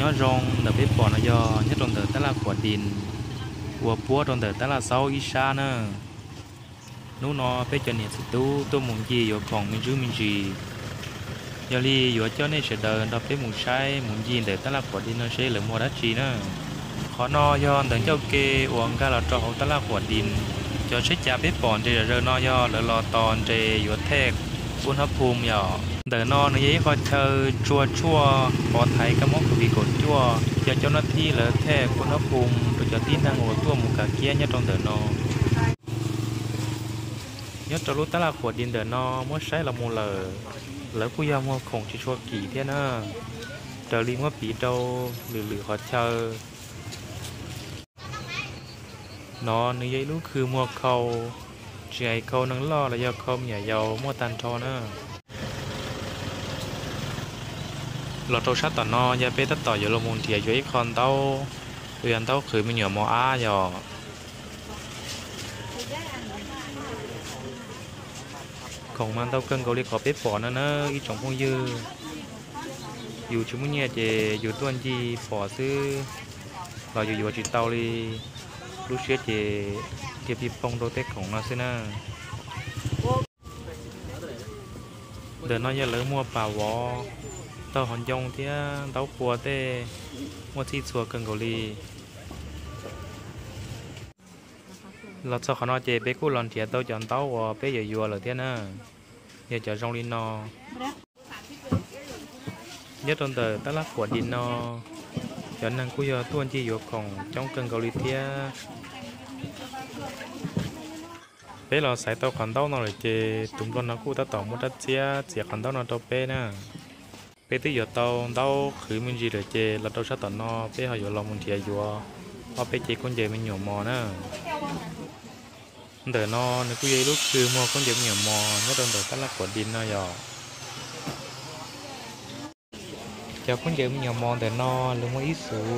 Nyob zoo, ntawm peb pom no yog nyob rau ntawm tab laj Khuam Dis uas puab rau ntawm tab laj Xaub ib sab na. Hnub no peb cov niam txiv tub tuaj mus ncig yuav khoom me ntsis me ntsis. Yog li yuav coj nej sawv daws nrog peb mus saib mus ncig ntawm tab laj Khuam Dis no seb lawv muag dab tsi na. Qhov no yog ntawm ncauj ke uas nkag los rau hauv tab laj Khuam Dis. Cov tsheb cav peb pom nres zom zaws no yog lawv los tos nres yuav thej kub hnab phum yom. Ntawm no nws yog ib qho chaw tsua tshuaj pov thaiv kab mob Covid kaum cuaj, yog cov nab thib lawv thej kub hnab phum rau cov tib neeg uas tuaj mus kav kiab nyob rau ntawm no. Nyob rau lub tab laj Khuam Dis ntawm no muab saib los mus lawm, lawv kuj yog muag khoom tsis tshua kim thiab na, raws li muab piv rau lwm lwm qhov chaw. No nws yog ib lub khw muag khau, tsis hais khau neeg loj los yog khau me nyuam yaus muaj tag nrho na. Los rau sab tom no yog peb tab tom yuav los mus nrhiav yuav ib qho ntaub, uas yog ntaub qhwv me nyuam mos ab yom. Khoom mas ntau kawg nkaus li qhov peb pom no na ib tsoom phooj ywg. Yus tsis muaj nyiaj ces yus tuaj ncig pom xwb los yus yuav tsis tau li, lub siab ces dhia pij poog rau tej khoom no xwb na. Ntawm no yog lawv muag pam vov, taub hau ncoo thiab ntaub qua tej, muaj txhij txhua kawg nkaus li. Los txog qhov no ces peb kuj los nrhiav tau cov ntaub uas peb yuav yuav lawm thiab na, yog cov zoo li no. Nyob rau ntawm tab laj Khuam Dis no, cov neeg kuj yog tuaj ncig yuav khoom coob kawg nkaus li thiab. Peb los xaiv tau qhov ntaub no lawm ces tus nplog no kuj tab tom muab rab txiab txiav qhov ntaub no rau peb na. Peb twb yuav tau ntaub qhwv me ntsis lawm ces los rau sab tom no peb ho yuav los mus nrhiav yuav ob peb cev khaub ncaws me nyuam mos na. Ntawm no nws kuj yog ib lub khw muag khaub ncaws me nyuam mos nyob rau ntawm tab laj Khuam Dis no yom. Cov khaub ncaws me nyuam mos ntawm no lawv muaj ib xuv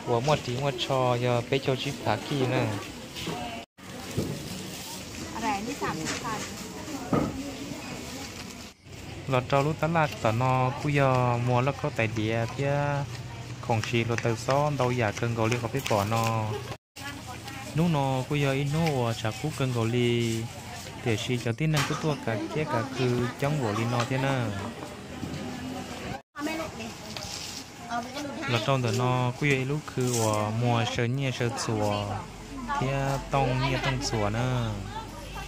uas muaj ris muaj tsho yog peb caug tsib phav kij na. Los rau lub tab laj tom no kuj yog muag lauj kaub tais diav thiab khoom siv hluav taws xob ntau yam kawg nkaus li qhov peb pom no. Hnub no kuj yog ib hnub uas tshav kub kawg nkaus li, tiam sis cov tib neeg kuj tuaj kav kiab kav khw coob npaum li no thiab na. Los rau ntawm no kuj yog ib lub khw uas muag saw nyiaj saw txhuam thiab tooj nyiaj tooj txhuam na,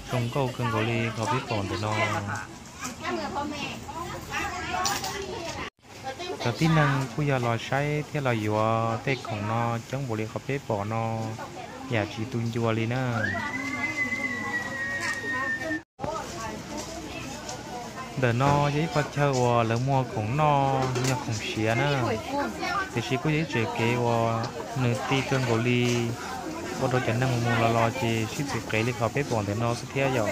zoo nkauj kawg nkaus li qhov peb pom ntawm no. Cov tib neeg kuj yog los saib thiab los yuav tej khoom no coob npaum li qhov peb pom no yam tsis tu ncua li na. Ntawm no yog ib qho chaw uas lawv muag khoom noj yog khoom siav na, tiam sis kuj yog ib tsev kev uas nws ti kawg nkaus li, ua rau cov neeg mus mus los los ces sib txwv qev li qhov peb pom ntawm no xwb thiab yom.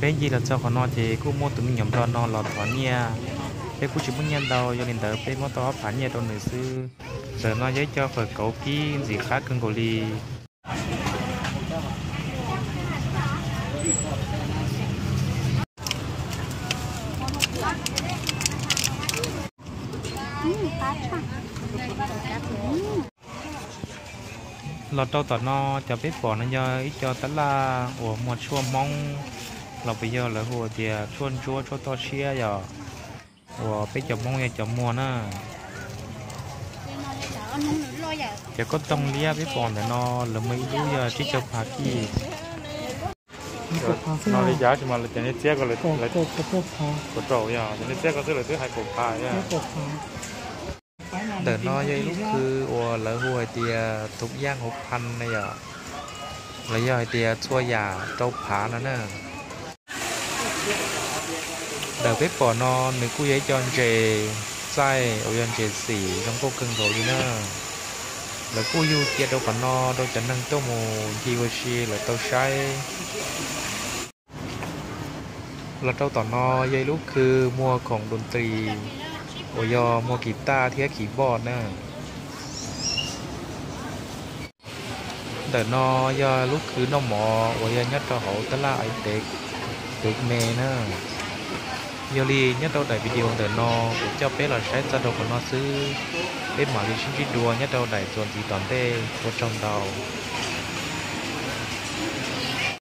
Peb ncig los txog qhov no ces kuj muaj tus me nyuam nplog no los thov nyiaj. Peb kuj tsis muaj nyiaj ntau, yog li ntawd peb muab tau ob phav nyiaj rau nws xwb. Ntawm no yog ib co fawm kauv kib ntxim qab kawg nkaus li. Los rau tom no cov peb pom no yog ib co tab laj uas muag tshuaj Hmoob, los puas yog lawv hu tias tshuaj ntsuab tshuaj toj siab yom, uas peb cov Hmoob yog cov muag na. Cov kauj toog liab peb pom ntawm no lawv muag ib lub yog tsib caug phav kij. No li cas tsis mas cov nej txiab ko lawv, kaum rau yog cov nej txiab ko xwb lawv twb hais kaum phav. Ntawm no yog ib lub khw uas lawv hu hais tias thum yaj hauv phan na yom, los yog hais tias txhua yam rau phav no na. Ntawm peb pom no nws kuj yog ib co ntses txaij uas yog ntses xim zoo nkauj kawg nkaus li na. Lawv kuj yug cia rau qhov no rau cov neeg tuaj mus ncig ua si lawv tau saib. Los rau tom no yog ib lub khw muag khoom doo tris uas yog muag kis taj thiab kis boj na. Ntawm no yog lub khw noj mov uas yog nyob rau hauv tab laj Ais Tev Tuv Me na. Yog li nyob rau daim video ntawm no kuv coj peb los saib txog rau qhov no xwb, peb mam li sib ntsib dua nyob rau daim txuas ntxiv tom ntej, ua tsaug ntau.